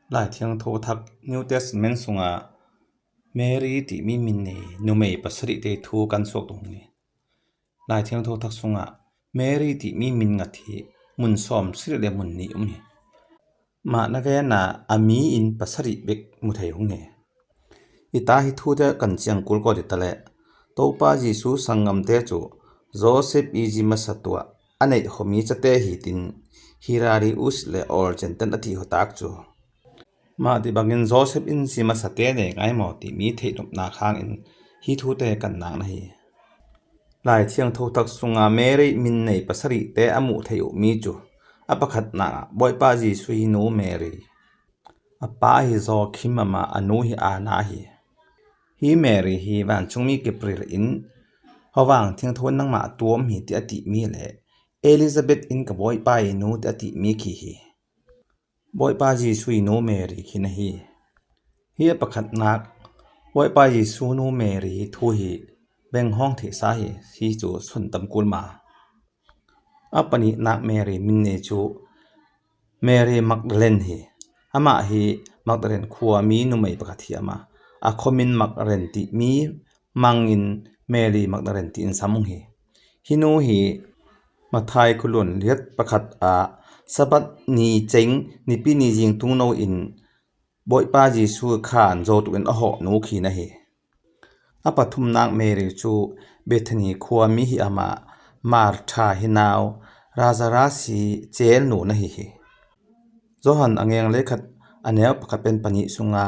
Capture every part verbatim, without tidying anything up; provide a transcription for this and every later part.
Lai Thiangtho Thak New Testament sunga Mary timi min nei numei pasarih te thu kan suak tung hi. Lai Thiangtho Thak sunga Mary timi min ngat hi mun som sirih le mun ni um hi. Mah na vena a mi in pasarih bek mu thei hung hi. Ita hi thu te kan chiang kul ko di ta le, Topa Jesu sangam te chu Joseph iji masa tua a nei ho mi chate hi tin Hilarius le Origen ten a ti ho tak chu. Mah ti bangin Joseph in iji masa te nei ngai mo ti mi thei nop na khang in hi thu te kan nak na hi. Lai Thiangtho Thak sunga Mary min nei pasarih te a mu thei u mi chu a pakhat na Bawipa Jesu hi nu Mary. A pa hi Joachim ama a nu hi Anna hi. Hi Mary hi vanchungmi Gabriel in, Hawang Thiangtho in nangma a tuam hi ti a ti mi le Elizabeth in ka Bawipa i nu ti a ti mi khi hi. Bawipa Jesu i nu Mary khi na hi. Hi a pakhat nak Bawipa Jesu nu Mary thu hi beng hong thei sa hi, hi chu sun tam kul ma. A pani nak Mary min nei chu Mary Magdalene hi. Ama hi Magdalene khua mi numei pakhat hi ama. A khomin Magdalene ti mi mangin Mary Magdalene ti in sam hi. Hi nu hi Mathai kulun liat pakhat a Sabbath ni cheng nipi ni jing tung no in Bawipa Jesu khan zo tu in a ho nu khi na hi. A pathum nak Mary chu Bethany khua mi hi ama Martha hi nau Lazarus hi chel nu na hi hi. Johan a ngeng le khat a neu pakhat pen pani sunga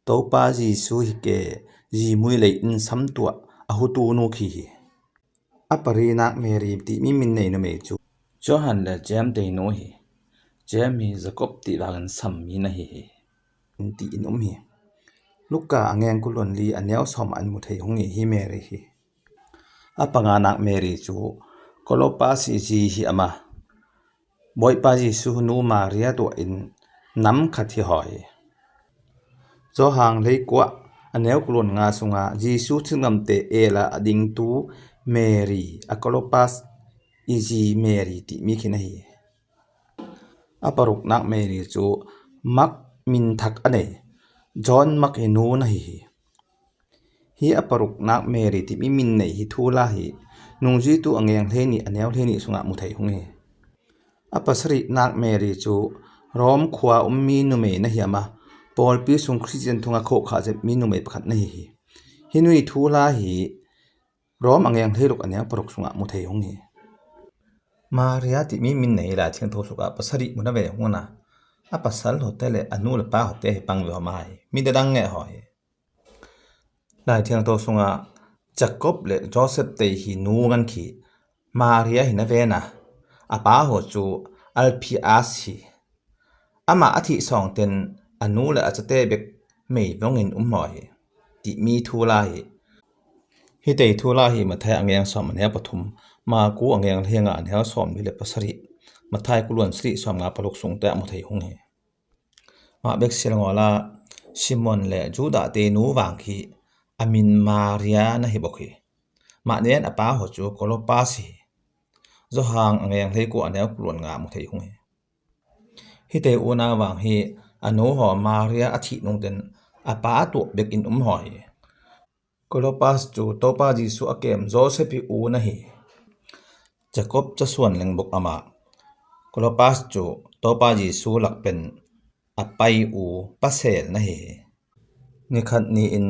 Topa Jesu hi ke ji mui lei in sam tua a hu tu nu khi hi. A parinak Mary ti mi min nei numei chu Johan le James te nu hi. James hi Jacob ti vangin sam mi na hi hi. In ti in um hi. Luka a ngeng kulun li a neu som an mu thei hung hi hi Mary hi. A panganak Mary chu Clopas i ji hi ama. Bawipa Jesu nu Maria tua in nam khat hi ho hi. Johan leikua a neu kulun nga sunga Jesu thingam te ela a ding tu Mary a Clopas i ji Mary ti mi khi na hi. A paruk nak Mary chu Mak min thak a nei John Mak i nu na hi hi. Hi a paruk nak Mary ti mi min nei hi thu la hi nungji tu a ngeng hle ni a neu hle ni sunga mu thei hung hi. A pasarih nak Mary chu Rome khua um mi numei na hi ama, pawlpi sung Christian thunga khokha zet mi numei pakhat na hi hi. Hi nui thu la hi Rome a ngeng hle luk a neu paruk sunga mu thei hung hi. Maria ti mi min nei Lai Thiangtho suka pasarih mu na ve hung na. A pasal ho te le a nu le pa ho te hi pang ve ho ma hi. Mi da dang nge ho hi. Lai Thiangtho sunga Jacob le Joseph te hi nu ngan khi Maria hi na ve na. A pa ho chu Alphias hi. Ama a thi song ten a nu le a chate bek mei vong in um ho hi. Ti mi thu la hi. Hi te thu la hi Mathai a ngeng som a neu pathum. Maku a ngeng hle nga a neu som li le pasarih. Mathai kulun sri som nga paruk sung te a mu thei hung hi. Mah bek sil ngo la Simon le Judah te nu vang khi a min Maria na hi bok hi. Mah nen a pa ho chu Clopas hi. Johan a ngeng hle ku a neu kulun nga mu thei hung hi. Hi te u na vang hi a nu ho Maria a thi nung ten a pa a tuak bek in um ho hi. Clopas chu Topa Jesu a kem Joseph hi u na hi. Jacob chasuan leng bok ama. Clopas chu Topa Jesu lak pen a pai u pasel na hi. Nikhat ni in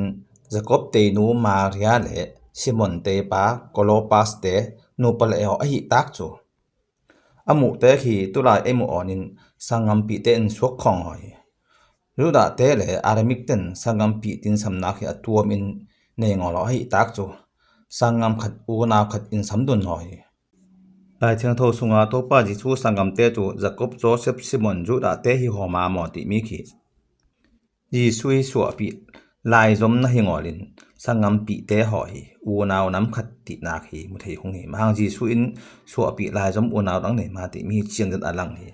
Jacob te nu Maria le Simon te pa Clopas te nu pa le ho a hi tak chu. A mu te khi tulai ei mu on in sangam pi te in suak khong ho hi. Judah te le Aramik ten sangam pi tin samna khi a tuam in nei ngo lo a hi tak chu. Sangam khat u nau khat in sam dun ho hi. Lai Thiangtho sunga Topa Jesu sangam te chu Jacob, Joseph, Simon, Judah te hi ho ma mo ti mi khi. Jesu hi suahpi laizom na hi ngol in sangam pi te ho hi u nau nam khat ti nak hi mu thei hung hi. Mahang Jesu in suahpi laizom u nau dang nei ma ti mi chiang den a lang hi.